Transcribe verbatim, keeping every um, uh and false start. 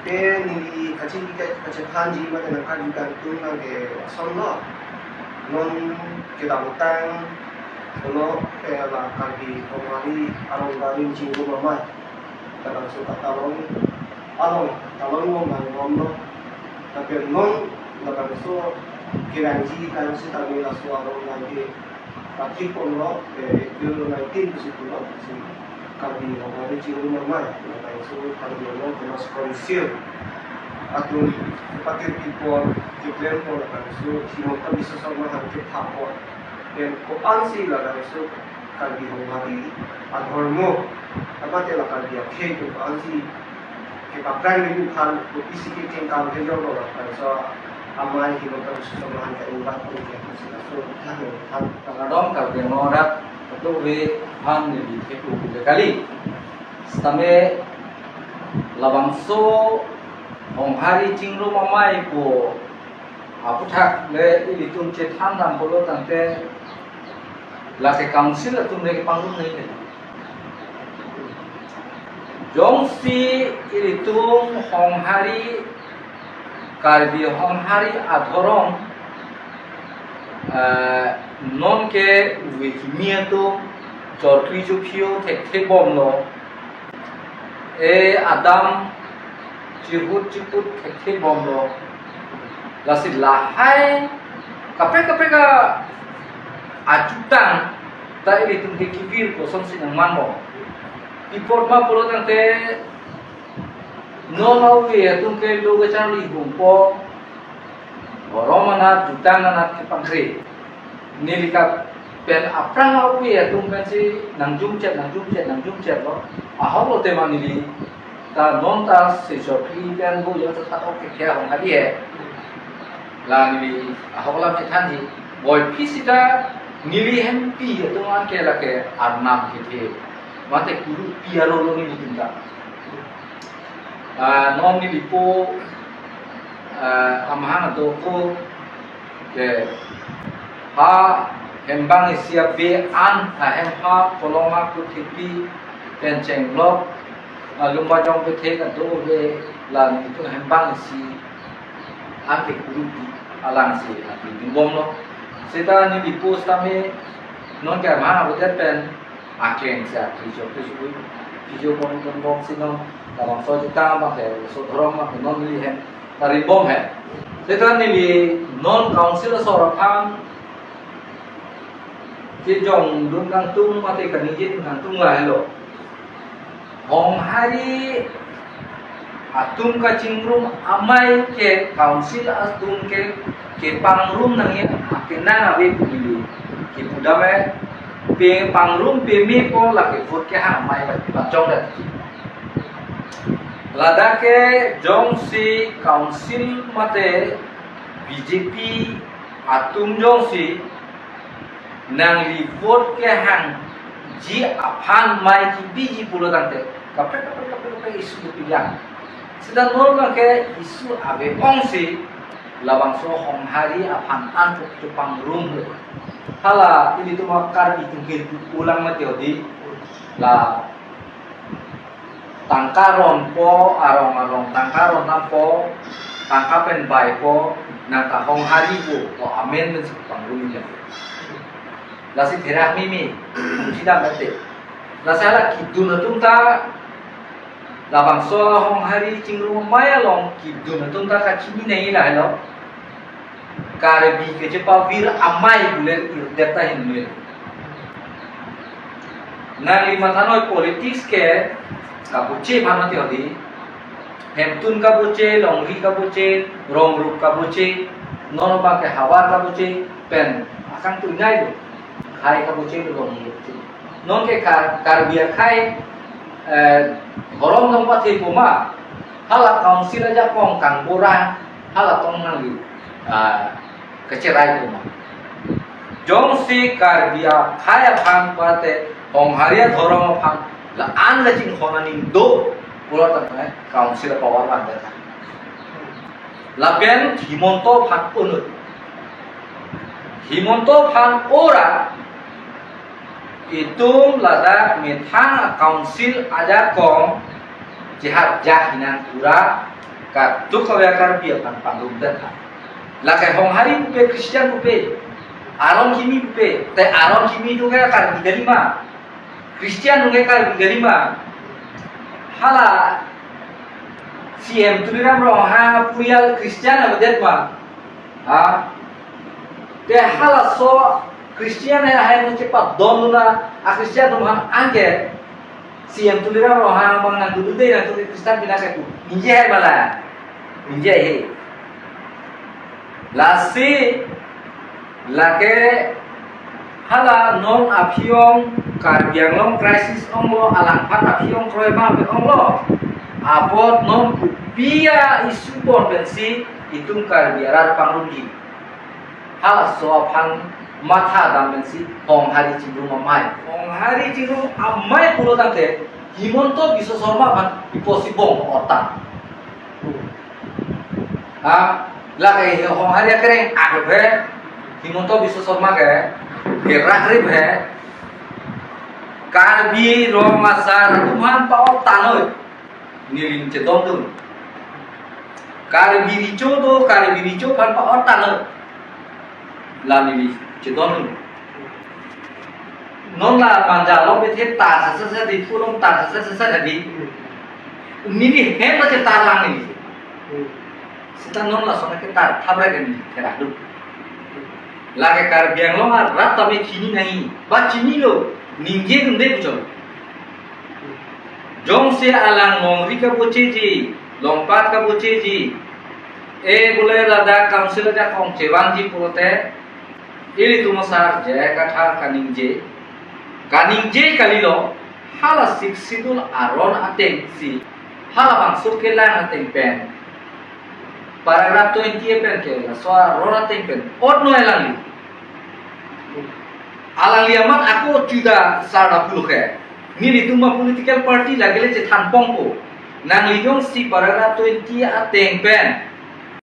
Ke neli kachi-, kachethanji mate nangkarju kangtung nang ke asonlo. Non kedamtang, kono, eh, la Karbi Honghari arong barim chingrum amei labangso katalon, along katalon lo, mangbomlo. Tapi non labangso kerangji kan si tami laso arong lagi. Tapi kono, eh, April nineteen pusi kono, si Karbi Honghari chingrum amei, labangso Karbi Anglong Autonomous Council atum patir pipon, keklempon labangso Himanta Biswa Sarma han kepapon. Pen ko-ansi labangso Karbi Honghari adhormo, mate la Karbi akhei ko-ansi kepaprang ni phan ko-ansi kechengkam kejor lo labangso amei Himanta Biswa Sarma han ka-invite ko ke pusi laso than than. Kardom Karbi Anglong arat, kedo ave aphan neli theklong kali. Sitame labangso Honghari chingrum amei pu aputhak le ilitum chethan dam pulo tangte lake council atum le kepangrum nai ke. Jongsi ilitum Honghari, Karbi Honghari adhorom, eh, non ke ove kimi atum chorkli chophi-o thekthe bomlo. E adam chihut chiput thekthe bomlo. Lasi lahai kaprek kaprek a-, ajutang ta ilitum ke kevir kosonsi nangmanbom. Pi apot ma pulo tangte non ave atum ke lo kacharli humpo. Borom anat, jutang anat kepangre. Neli ke pen aphrang ave atum pensi nangjumchet, nangjumchet, nangjumchet lo. Ahok lote ma neli ta non ta sejor kri pen bo yo ta thak-ok ke kya Honghari he. La neli ahok alam chethanji. Boiphi seta neli hempi atum an ke lake arnam kethe. Mate kurupi arlo nelitum ta. Ah, non nelipo, ah, amahang adokok ke ha hembang isi abe an, ha hem ha koloma kuthepi pen chenglok, ah, lumbajong pethe kado ave la nelitum hembang isi an ke kurupi alangsi api bingbomlo. Seta nelipo sitame non ke amahang abodet pen akeng si akri chok tu sukui. Kijo pon pon bom si non, labangso jutang abang ke, so dhorom abang ke non neli hem ta ringbom he. Seta neli non council asor aphan kejongdun kangtung mate kaningjedun kangtung lahelo. Honghari atum kachingrum amei ke council atum ke kepangrum nangji akenang ave pu neli kipu dam he. Pe pangrum pemepo lake vote kehang amei pachong dat. Ladak ke jongsi council mate B J P atum jongsi nangli vote kehangji aphan mei kebiji pulo tangte kaprek kaprek kaprek kaprek issue kepi lang. Seta non abang ke issue ave ongsi labangso Honghari aphan anpuk chepangrum le. Hala ilitum a-Karbi atum ke pulang mati odi la tangka ronpo, arong arong tangka ron dampo, tangka pen baipo, nang ta Honghari pu, to amen pensi pangrum le. Lasi therak mimi, sidang mete. Lasi hala kedun atum ta, labangso Honghari chingrum amei along kedun atum ta kachini nangji lahelo. Karbi kechepavir amei pu le irdet ta hinmil. Nangli mathanoi politics ke kabuche aphan mati odi. Hemtun kabuche, longri kabuche, rongrup kabuche, non abang ke havar kabuche, pen akangtui nai lo. Khai kabuche lo longri kabuche. Non ke Kar-, Karbi akhei, eh, dhorom nangpathepo ma, hala council ajakong kangbura, hala tong nangli, ah, kacheraipo ma. Jongsi Karbi akhei aphan mate Honghari adhorom aphan la-an kachinghon aning do pulo tangte council apower vandet. Lapen Himanta aphan unut. Himanta aphan ora itum ladak methang council ajakong jihar jahinan pura Kadokave Karbi aphan pangrum det ha. Lake Honghari pupe Christian pupe, Aron Kimi pupe, te Aron Kimi do ke Karbi kali ma, Christian do ke Karbi kali ma. Hala C M Tuliram Ronghang purial Christian avedet ma. Ha? Te halaso Christian hai hai no chepadon luna a Christian atum aphan anke C M Tuliram Ronghang abang nangdudu de nangtum Christian pina kepu. Ningje hai mala. Ningje hai. Lasi lake hala non aphi-ong Karbi Anglong crisis onglo, alangphan aphi-ong kroima onglo. Apot non kopi a issue pon pensi itum Karbi arat pangrumji. Halaso aphan matha dam pensi Honghari Chingrum amei. Honghari Chingrum amei pulo tangte Himanta Biswa Sarma aphan iposi bong otak. Ha, lake Honghari akereng akhe, Himanta Biswa Sarma ke, kerak rip he, Karbi Rong Asar atum aphan pa-ot tanoi. Neli chedondun. Karbi Recho do, Karbi Recho aphan pa-ot tanoi. La neli chedondun. Non la manja lo bethe ta sa sa sa di pulong ta sa sa sa sa di. Neli hem la chetar lang neli. Seta non lason aketar thapra ke neli therak dun. Lake Karbi Anglong arat tame chini nangji. Ba chinilo, ningje dunde puchot. Jongsi alang longri kabocheji, longpat kabocheji, e bole ladak council ajakong chevangji pulote, ilitum asar J I Kathar kaningje, kaningje kalilo, hala Sixth Schedule aron atengsi, halabangso kelang ateng pen, paragraph twenty pen ke laso aron ateng pen otnoi alangli. Alangli amat ako chuda sarda pulo ke. Nelitum a political party lake le chethan pongpo. Nangli jongsi paragraph twenty ateng pen